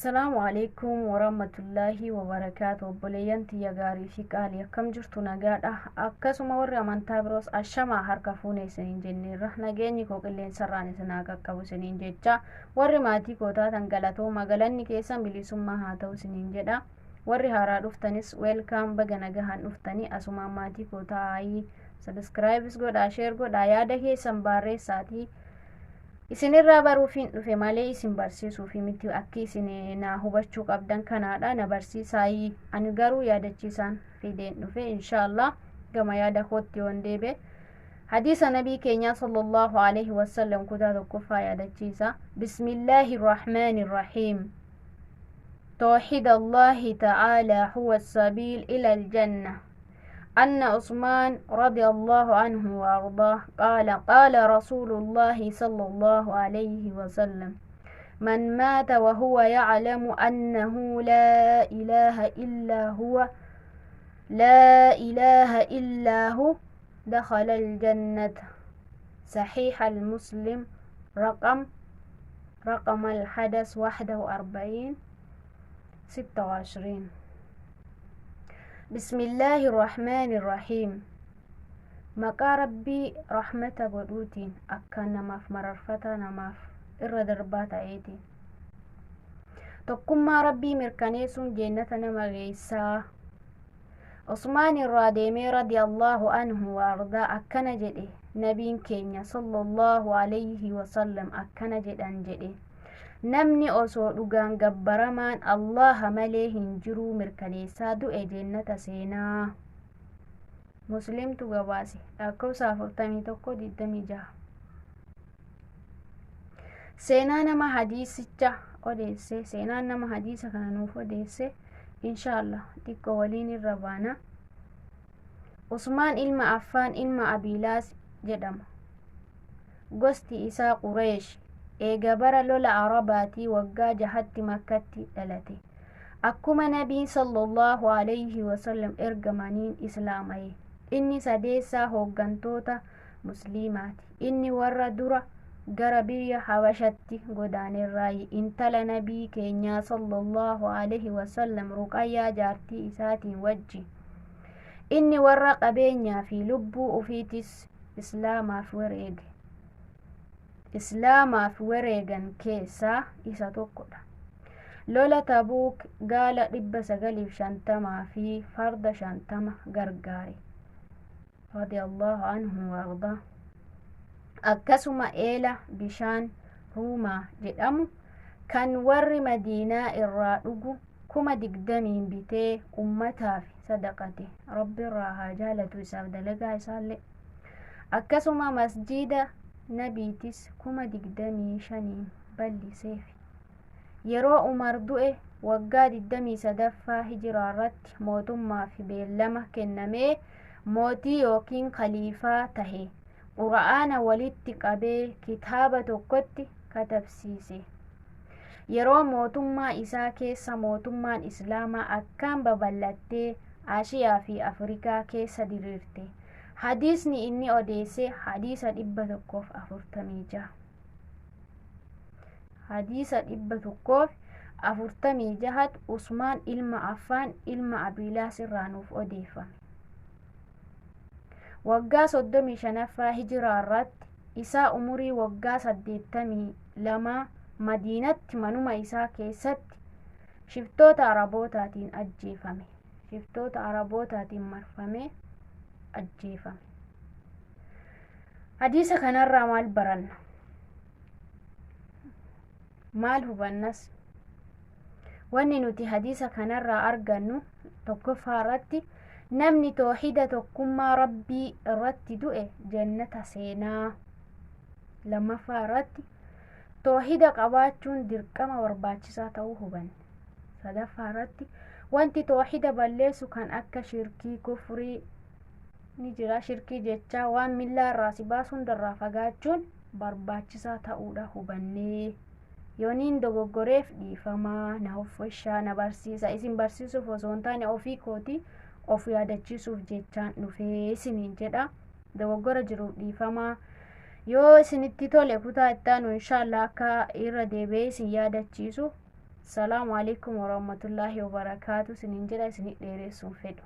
Salaamu alaikum warahmatullaahi wabarakaatu. Obboleeyyan tiyya gaarii fi qaalii, akkam jirtu? Nagaadha? Akkasuma warri amantaa biroos ashamaa, harka fuune isiniin jenneerra. Nageenyi koo qilleensarraan isin haa qaqqabu isiniin jecha. Warri maatii koo taatan galatooma, galanni keessan bilisummaa haa ta'u isiniin jedha. Warri haaraa dhuftanis welcome, baga nagahaan dhuftanii. Asumaan maatii koo ta'aayii subscribe godhaa, share godhaa, yaada keessan barreessaatii. Isinirraa baruufiin dhufe malee isin barsiisuufi miti. Akki isin na hubachuu qabdan kanaadha, na barsiisaayii. Ani garuu yaadachiisaan fideen dhufe. Inshaallah gama yaada kootti yoon deebe, hadiisa nabii keenyaa sallallahu alaihi wasallam kutaa tokkoffaa yaadachiisa. Bismillaahi irrahmaani irrahiim. توحيد الله تعالى هو السبيل إلى الجنة. أن عثمان رضي الله عنه وأرضاه قال: قال رسول الله صلى الله عليه وسلم: من مات وهو يعلم أنه لا إله إلا هو، لا إله إلا هو، دخل الجنة. صحيح المسلم، رقم الحدث 41 26. بسم الله الرحمن الرحيم. Maqaa Rabbii rahmata godhuutiin, akkaan namaaf mararfata, namaaf irra darbaa ta'eetiin. Tokkummaa Rabbii mirkaneessuun jeennata nama geessaa. Usmaan irraa deemee radiyallahu anhu wa ardaa akkana jedhe: nabiin keenya sallallahu alayhi wasallam akkana jedhan jedhe: namni osoo dhugaan gabbaramaan Allaha malee hin jiruu mirkaneessaa du'e jennata seenaa. Muslimtu gabaase, lakkoofsa 41 26. Seenaa nama hadiisicha odeesse, seenaan nama hadiisa kana nuuf odeesse, inshaallah xiqqoo waliin irra baana. Usmaan ilma Affaan ilma Abiilaas jedhama. Gosti isaa Qureesh. Eega bara lola Arabaatii waggaa 6tti Makkatti dhalate. Akkuma nabiin sallallahu alayhi wasallam ergamaniin islaamaye. Inni sadeessaa hooggantoota musliimaati. Inni warra dura gara biyya Habashatti godaanerraayi. Intala nabii keenyaa sallallahu alayhi wasallam Ruqayyaa jaartii isaatiin wajji. Inni warra qabeenyaa fi lubbuu ufiitis islaamaaf wareege, islaamaaf wareegan keessaa isa tokkodha. Lola Tabuuk gaala 950 fi farda 50 gargaare radiyallahu anhu waardaa. Akkasuma eela bishaan Ruumaa jedhamu kan warri Madiinaa irraa dhugu 20,000 bitee ummataaf sadaqate. Rabbi irraa haa jaalatu isaaf dalagaa isaallee. Akkasuma masjiida nabiitis 25,000 bal'iseef. Yeroo Umar du'e waggaa 23ffaa hijiraa irratti mootummaaf beellama kennamee mootii yookiin khaliifaa tahe. Qura'aana walitti qabee kitaaba tokkotti katabsiise. Yeroo mootummaa isaa keessa mootummaan islaamaa akkaan babal'attee Ashiyaa fi Afrikaa keessa diriirte. Hadiisni inni odeesse hadiisa 146. Hadiisa 146 Usmaan ilma Affaan ilma Abiilaas irraa nuuf odeeffame. Waggaa 35ffaa hijiraa irratti isaa umurii waggaa 82 Madiinatti manuma isaa keessatti shiftoota Arabootaatiin ajjeefame. Shiftoota Arabootaatiin marfamee ajjeefame. Hadiisa kanarraa maal baranna? Maal hubannas? Wanni nuti hadiisa kanarraa argannu tokkoffaa irratti, namni toohida tokkummaa Rabbii irratti du'e jannata seenaa. Lammaffaa irratti, toohida qabaachuun dirqama barbaachisaa ta'uu hubanne. Sadaffaa irratti, wanti toohida balleessu kan akka shirkii, kufrii ni jira. Shirkii jechaa waan millaa irraa si baasu hundarraa fagaachuun barbaachisaa ta'uudha hubannee. Yooniin dogoggoreef dhiifamaa na hoffoshaa, na barsiisa. Isin barsiisuuf osoo hin taane ofii kooti of yaadachiisuuf jechaan dhufee isiniin jedha. Dogoggora jiruuf dhiifamaa. Yoo isinitti tole, kutaa ittaanu inshaallah akka irra deebi'ee isin yaadachiisu. Salaamu alaikum warahmatullaahi wabarakaatu isiniin jedha, isinii dheeressuun fedhu.